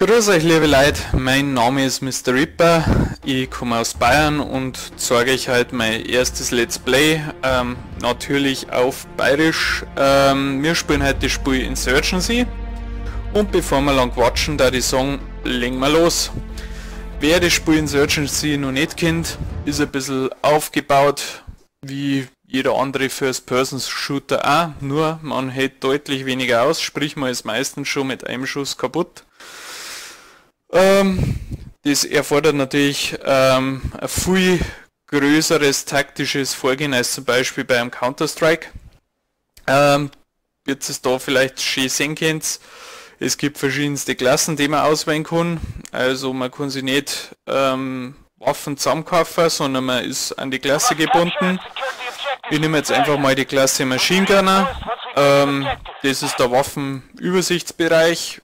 Grüß euch liebe Leute, mein Name ist Mr. Reaper, ich komme aus Bayern und zeige euch heute mein erstes Let's Play, natürlich auf Bayerisch. Wir spielen heute das Spiel Insurgency und bevor wir lang quatschen, da ich sagen, legen wir los. Wer das Spiel Insurgency noch nicht kennt, ist ein bisschen aufgebaut wie jeder andere First-Person-Shooter auch, nur man hält deutlich weniger aus, sprich man ist meistens schon mit einem Schuss kaputt. Das erfordert natürlich ein viel größeres taktisches Vorgehen als zum Beispiel bei einem Counter-Strike. Jetzt ist da vielleicht schön sehen könnt, es gibt verschiedenste Klassen, die man auswählen kann. Also man kann sich nicht Waffen zusammenkaufen, sondern man ist an die Klasse gebunden. Ich nehme jetzt einfach mal die Klasse Machine Gunner. Das ist der Waffenübersichtsbereich.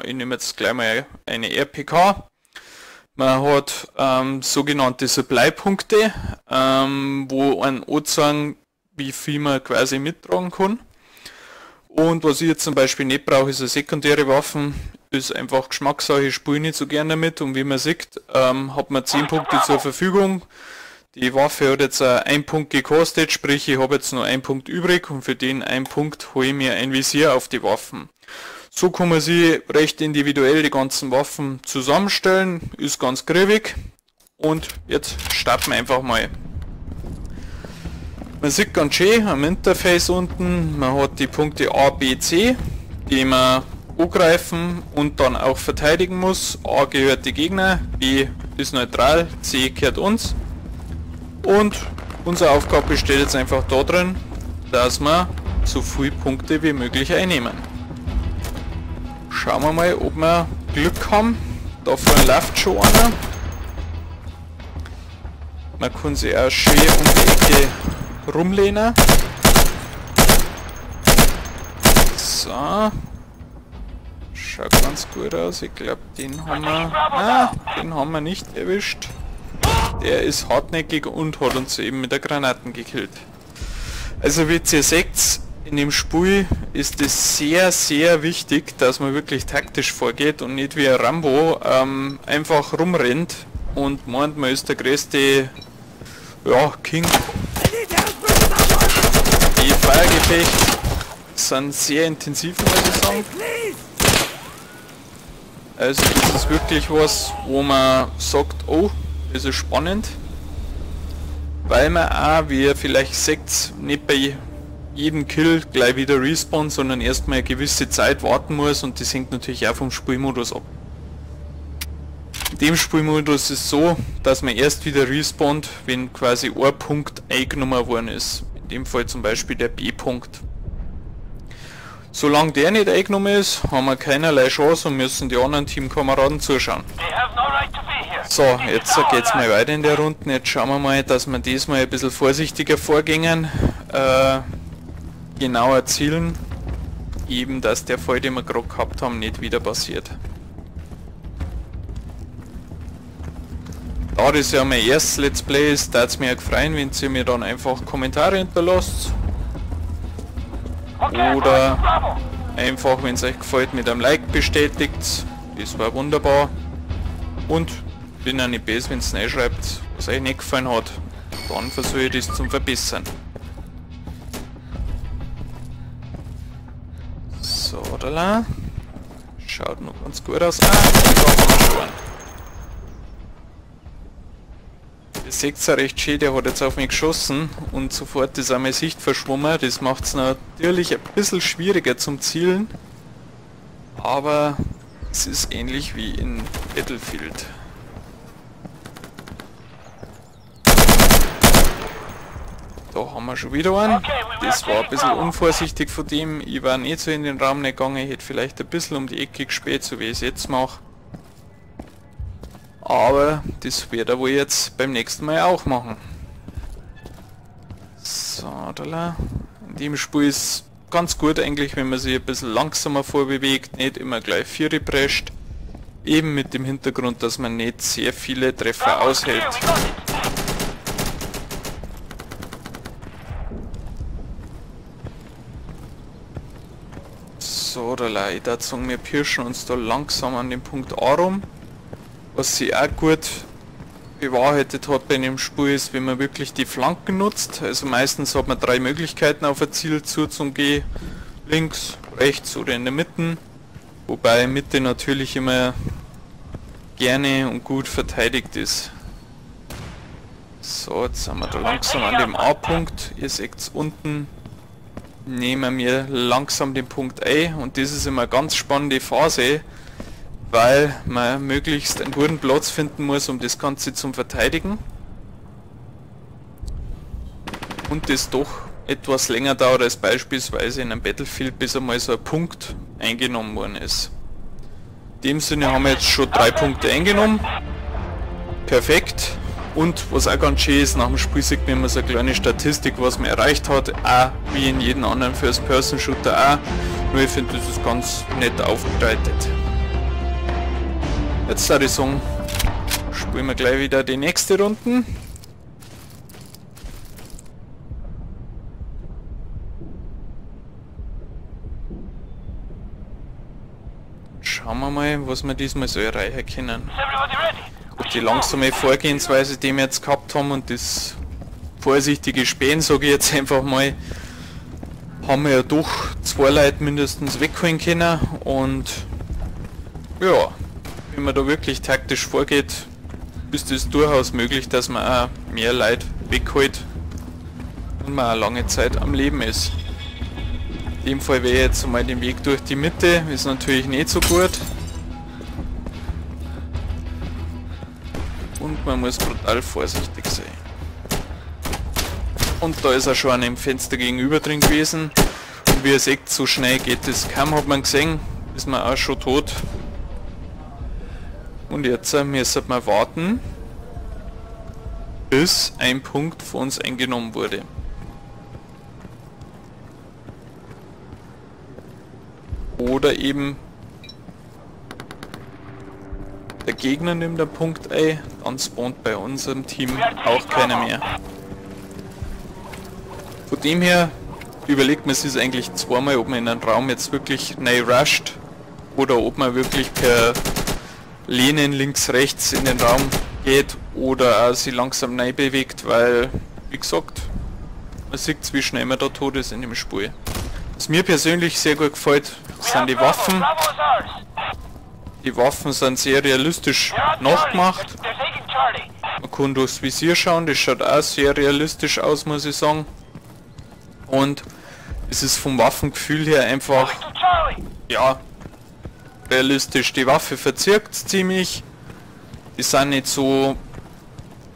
Ich nehme jetzt gleich mal eine RPK. Man hat sogenannte Supply-Punkte, wo ein anzeigen, wie viel man quasi mittragen kann. Und was ich jetzt zum Beispiel nicht brauche, ist eine sekundäre Waffe. Ist einfach Geschmackssache, ich spiele nicht so gerne damit. Und wie man sieht, hat man 10 Punkte zur Verfügung. Die Waffe hat jetzt 1 Punkt gekostet, sprich ich habe jetzt nur 1 Punkt übrig und für den 1 Punkt hole ich mir ein Visier auf die Waffen. So kann man sich recht individuell die ganzen Waffen zusammenstellen, ist ganz griffig. Und jetzt starten wir einfach mal. Man sieht ganz schön am Interface unten, man hat die Punkte A, B, C, die man angreifen und dann auch verteidigen muss. A gehört die Gegner, B ist neutral, C gehört uns. Und unsere Aufgabe besteht jetzt einfach darin, dass wir so viele Punkte wie möglich einnehmen. Schauen wir mal, ob wir Glück haben. Da vorne läuft schon einer. Man kann sich auch schön um die Ecke rumlehnen. So. Schaut ganz gut aus. Ich glaube, den haben wir... Ah, den haben wir nicht erwischt. Der ist hartnäckig und hat uns eben mit der Granaten gekillt. Also wie ihr seht, in dem Spiel ist es sehr, sehr wichtig, dass man wirklich taktisch vorgeht und nicht wie ein Rambo einfach rumrennt und meint, man ist der größte, ja, King. Die Feuergefechte sind sehr intensiv, muss ich sagen. Also das ist wirklich was, wo man sagt, oh, das ist spannend, weil man auch, wie ihr vielleicht seht, nicht bei jedem Kill gleich wieder respawnt, sondern erstmal eine gewisse Zeit warten muss und das hängt natürlich auch vom Spielmodus ab. In dem Spielmodus ist es so, dass man erst wieder respawnt, wenn quasi ein Punkt eingenommen worden ist. In dem Fall zum Beispiel der B-Punkt. Solange der nicht eingenommen ist, haben wir keinerlei Chance und müssen die anderen Teamkameraden zuschauen. So, jetzt geht's mal weiter in der Runde. Jetzt schauen wir mal, dass wir diesmal ein bisschen vorsichtiger vorgängen, genauer zielen, eben dass der Fall, den wir gerade gehabt haben, nicht wieder passiert. Da das ja mein erstes Let's Play ist, würde es mich auch freuen, wenn ihr mir dann einfach Kommentare hinterlasst. Oder einfach, wenn es euch gefällt, mit einem Like bestätigt. Das war wunderbar. Und bin auch nicht böse, wenn es reinschreibt, was euch nicht gefallen hat. Dann versuche ich das zum Verbessern. So, da. Schaut noch ganz gut aus. Ah, da haben wir schon einen. Ihr seht es ja recht schön, der hat jetzt auf mich geschossen und sofort ist auch meine Sicht verschwommen. Das macht es natürlich ein bisschen schwieriger zum Zielen. Aber es ist ähnlich wie in Battlefield. Da haben wir schon wieder einen. Das war ein bisschen unvorsichtig von dem. Ich war nicht so in den Raum gegangen. Ich hätte vielleicht ein bisschen um die Ecke gespäht, so wie ich es jetzt mache. Aber das wird er wohl jetzt beim nächsten Mal auch machen. So, da. In dem Spiel ist ganz gut eigentlich, wenn man sich ein bisschen langsamer vorbewegt, nicht immer gleich Viere prescht. Eben mit dem Hintergrund, dass man nicht sehr viele Treffer aushält. So, So, da ich würde sagen, wir pirschen uns da langsam an dem Punkt A rum. Was sich auch gut bewahrheitet hat bei dem Spiel ist, wenn man wirklich die Flanken nutzt. Also meistens hat man drei Möglichkeiten auf ein Ziel zuzugehen. Links, rechts oder in der Mitte. Wobei Mitte natürlich immer gerne und gut verteidigt ist. So, jetzt sind wir da langsam an dem A-Punkt. Ihr seht's unten. Nehmen wir langsam den Punkt ein und das ist immer eine ganz spannende Phase, weil man möglichst einen guten Platz finden muss, um das Ganze zu verteidigen. Und das doch etwas länger dauert als beispielsweise in einem Battlefield, bis einmal so ein Punkt eingenommen worden ist. In dem Sinne haben wir jetzt schon 3 Punkte eingenommen. Perfekt. Und was auch ganz schön ist, nach dem Spiel sieht man immer so eine kleine Statistik, was man erreicht hat, auch wie in jedem anderen First-Person-Shooter auch. Nur ich finde, das ist ganz nett aufbereitet. Jetzt würde ich sagen, spielen wir gleich wieder die nächste Runde. Schauen wir mal, was wir diesmal so erreichen können. Die langsame Vorgehensweise, die wir jetzt gehabt haben und das vorsichtige Spähen, sage ich jetzt einfach mal, haben wir ja doch 2 Leute mindestens wegholen können und ja, wenn man da wirklich taktisch vorgeht, ist es durchaus möglich, dass man auch mehr Leute wegholt und man auch lange Zeit am Leben ist. In dem Fall wäre jetzt mal den Weg durch die Mitte, ist natürlich nicht so gut. Und man muss brutal vorsichtig sein. Und da ist er schon an dem Fenster gegenüber drin gewesen. Und wie ihr seht, so schnell geht es kaum, hat man gesehen, ist man auch schon tot. Und jetzt müssen wir warten, bis ein Punkt von uns eingenommen wurde. Oder eben der Gegner nimmt den Punkt ein, dann spawnt bei unserem Team auch keiner mehr. Von dem her überlegt man sich eigentlich zweimal, ob man in einen Raum jetzt wirklich neu rusht oder ob man wirklich per Lehnen links rechts in den Raum geht oder auch sich langsam neu bewegt, weil, wie gesagt, man sieht, wie schnell man da tot ist in dem Spiel. Was mir persönlich sehr gut gefällt, sind die Waffen. Die Waffen sind sehr realistisch nachgemacht. Man kann durchs Visier schauen, das schaut auch sehr realistisch aus, muss ich sagen. Und es ist vom Waffengefühl her einfach, ja, realistisch. Die Waffe verzirkt ziemlich, die sind nicht so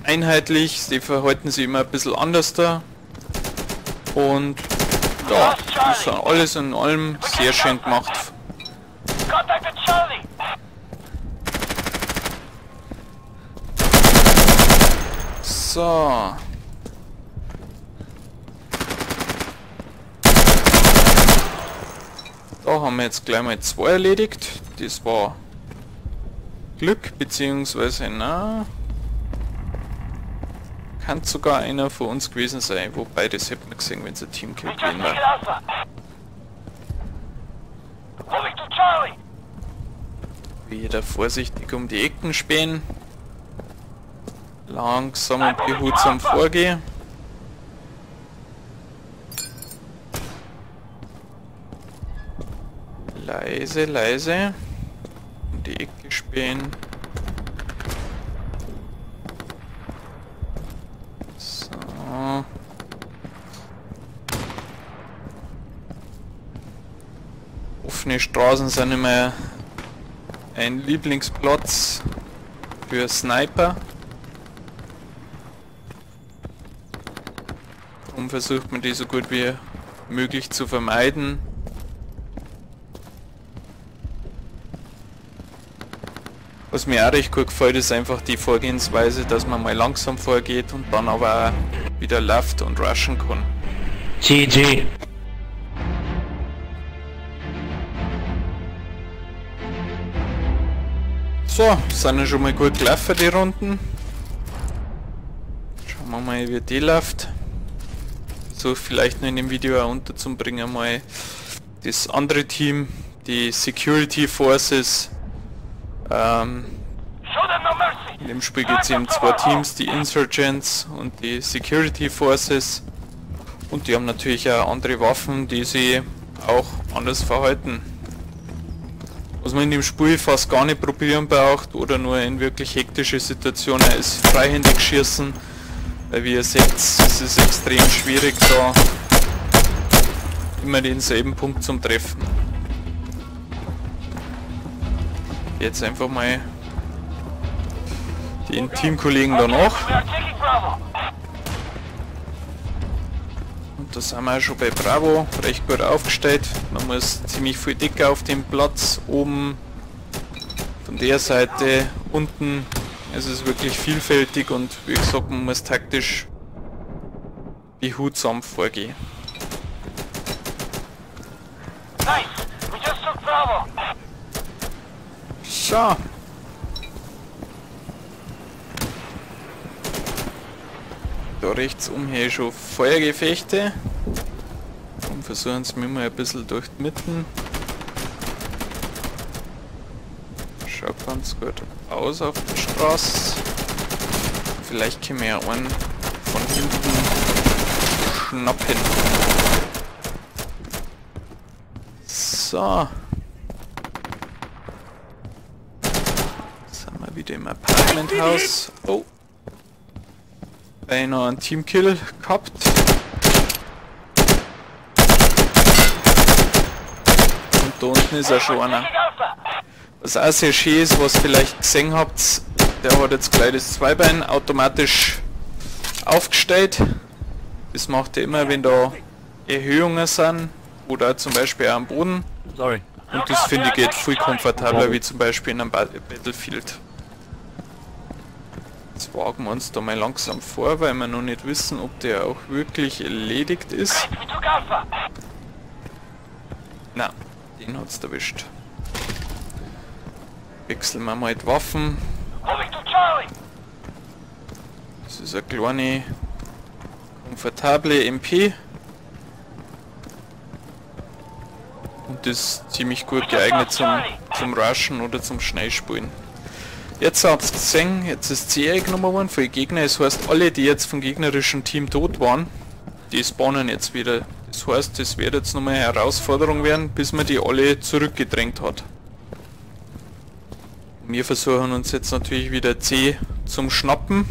einheitlich, sie verhalten sich immer ein bisschen anders da. Und ja, das ist alles in allem sehr schön gemacht. So. Da haben wir jetzt gleich mal 2 erledigt. Das war Glück, beziehungsweise na, kann sogar einer von uns gewesen sein, wobei das hätte man gesehen, wenn es ein Teamkill gewesen wäre. Wieder vorsichtig um die Ecken spähen. Langsam und behutsam vorgehen. Leise, leise. Um die Ecke spähen. So. Offene Straßen sind immer ein Lieblingsplatz für Sniper. Darum versucht man die so gut wie möglich zu vermeiden. Was mir auch recht gut gefällt, ist einfach die Vorgehensweise, dass man mal langsam vorgeht und dann aber auch wieder läuft und rushen kann. GG. So, sind ja schon mal gut gelaufen die Runden. Schauen wir mal, wie die läuft. So, vielleicht noch in dem Video auch unterzubringen mal das andere Team, die Security Forces. In dem Spiel geht es eben zwei Teams, die Insurgents und die Security Forces. Und die haben natürlich auch andere Waffen, die sie auch anders verhalten. Was man in dem Spiel fast gar nicht probieren braucht oder nur in wirklich hektische Situationen, ist freihändig schießen. Weil wie ihr seht, es ist extrem schwierig, da immer denselben Punkt zum Treffen. Jetzt einfach mal den Teamkollegen danach. Und da sind wir auch schon bei Bravo, recht gut aufgestellt. Man muss ziemlich viel dicker auf dem Platz, oben, von der Seite, unten. Es ist wirklich vielfältig und wie gesagt, man muss taktisch behutsam vorgehen. So. Da rechts umher schon Feuergefechte. Und versuchen es mir mal ein bisschen durch die Mitten. Schaut ganz gut aus auf der Straße. Vielleicht können wir ja einen von hinten schnappen. So. Jetzt sind wir wieder im Apartmenthaus. Oh. Beinahe einen Teamkill gehabt. Und da unten ist auch schon einer. Was auch sehr schön ist, was vielleicht gesehen habt, der hat jetzt gleich das Zweibein automatisch aufgestellt. Das macht er immer, wenn da Erhöhungen sind oder zum Beispiel auch am Boden. Sorry. Und das finde ich geht viel komfortabler wie zum Beispiel in einem Battlefield. Jetzt wagen wir uns da mal langsam vor, weil wir noch nicht wissen, ob der auch wirklich erledigt ist. Na, den hat's erwischt. Wechseln wir mal die Waffen. Das ist eine kleine, komfortable MP. Und das ist ziemlich gut geeignet zum Rushen oder zum Schnellspulen. Jetzt habt ihr gesehen, jetzt ist C genommen worden von den Gegnern. Das heißt, alle, die jetzt vom gegnerischen Team tot waren, die spawnen jetzt wieder. Das heißt, das wird jetzt nochmal eine Herausforderung werden, bis man die alle zurückgedrängt hat. Wir versuchen uns jetzt natürlich wieder C zum Schnappen.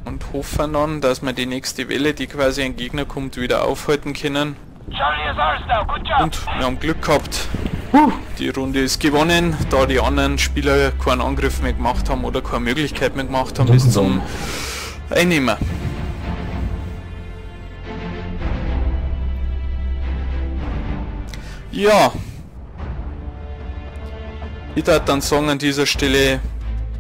Und hoffen dann, dass wir die nächste Welle, die quasi ein Gegner kommt, wieder aufhalten können. Und wir haben Glück gehabt. Die Runde ist gewonnen, da die anderen Spieler keinen Angriff mehr gemacht haben oder keine Möglichkeit mehr gemacht haben, bis zum Einnehmen. Ja. Ich würde dann sagen, an dieser Stelle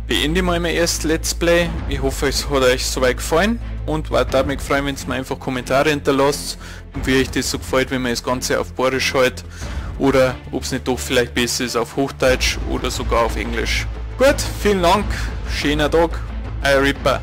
beende ich mal mein erstes Let's Play. Ich hoffe, es hat euch soweit gefallen und würde mich freuen, wenn ihr mir einfach Kommentare hinterlasst und wie euch das so gefällt, wenn man das Ganze auf Bayerisch hält oder ob es nicht doch vielleicht besser ist auf Hochdeutsch oder sogar auf Englisch. Gut, vielen Dank, schöner Tag, euer Reaper.